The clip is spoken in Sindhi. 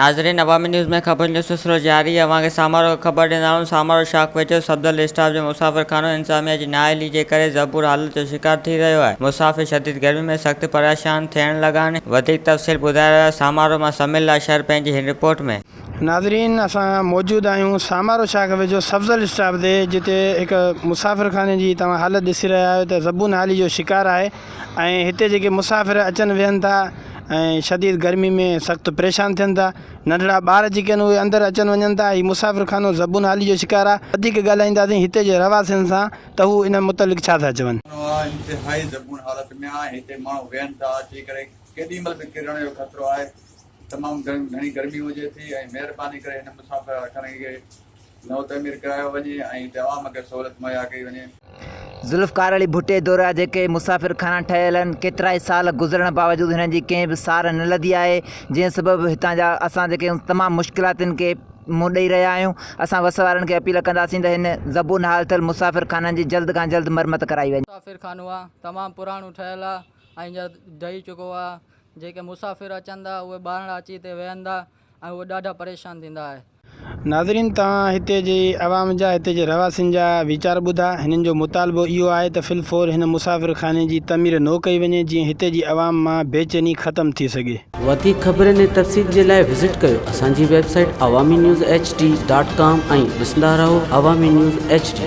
ناظرين عوامي نيوز ۾ خبرن جو سلسلو جاري اوهان کي سامارو کان خبر ڏيندا آهيون سامارو شاخ ويجهو سبزل اسٽاپ جو مسافر خانو انتظاميا جي نااهلي جي ڪري زبون حالت جو شڪار ٿي رهيو آهي مسافر شديد گرمي ۾ سخت پريشان ٿيڻ لڳا آهن وڌيڪ تفصيل ٻڌائي رهيو آهي سامارو مان سميع الله شر پنهنجي هن رپورٽ ۾. ناظرين اسان موجود آهيون سامارو شاخ ويجهو سبزل اسٽاپ تي جتي هڪ مسافر خاني جي توهان حالت ڏسي رهيا آهيو ته زبون حالي جو شڪار آهي ۽ هتي جيڪي مسافر اچن ويهن ٿا ۽ شديد گرمي ۾ سخت پريشان ٿين ٿا ننڍڙا ٻار جيڪي آهن اهي اندر اچن وڃن ٿا هي مسافر خانو زبون حالي جو شڪار آهي وڌيڪ ڳالهائينداسين هتي جي رهواسين سان ته هو ان متعلق ڇا ٿا چون. خانو آهي انتهائي زبون حالت ۾ آهي هتي ماڻهو ويهن ٿا اچي ڪري ڪيڏي مهل به ڪرڻ جو خطرو آهي تمام گهڻي گرمي هجي ٿي ۽ مهرباني ڪري هن مسافر خاني کي نئون تعمير ڪرايو وڃي ۽ هتي عوام کي سهولت مهيا ڪئي وڃي. ذوالفقار علي ڀٽي دور جا جيڪي مسافر خانا ٺهيل آهن ڪيترائي سال گذرڻ باوجود هنن جي ڪنهن به سار نه لڌي آهي جنهن سبب هتان جا اسان جيڪي تمام مشڪلاتن کي منهن ڏئي رهيا آهيون اسان وس وارن کي اپيل ڪنداسين ته هن زبون حال ٿيل مسافر خانن جي جلد کان جلد مرمت ڪرائي وڃي. مسافر خانو آ تمام پراڻو ٺهيل آ ۽ هينئر ڊهي چڪو آ جيڪي مسافر اچن ٿا اهي ٻارڙا اچي هتي ويهن ٿا ۽ اهي ڏاڍا پريشان ٿيندا آهي. ناظرين توهان هتي جي عوام جا هتي جي رهواسين جا ويچار ٻڌا هنن جو مطالبو اهو آهي ته في الفور هن مسافر خاني جي تعمير نو ڪئي وڃي جيئن هتي جي عوام مان بيچيني ختم ٿي سگهي. وڌيڪ خبرن ۽ تفصيل جي لاء وزٽ ڪيو اسان جي website Awami news H D dot com ۽ ڏسندا رهو عوامي نيوز ايڇ ڊي.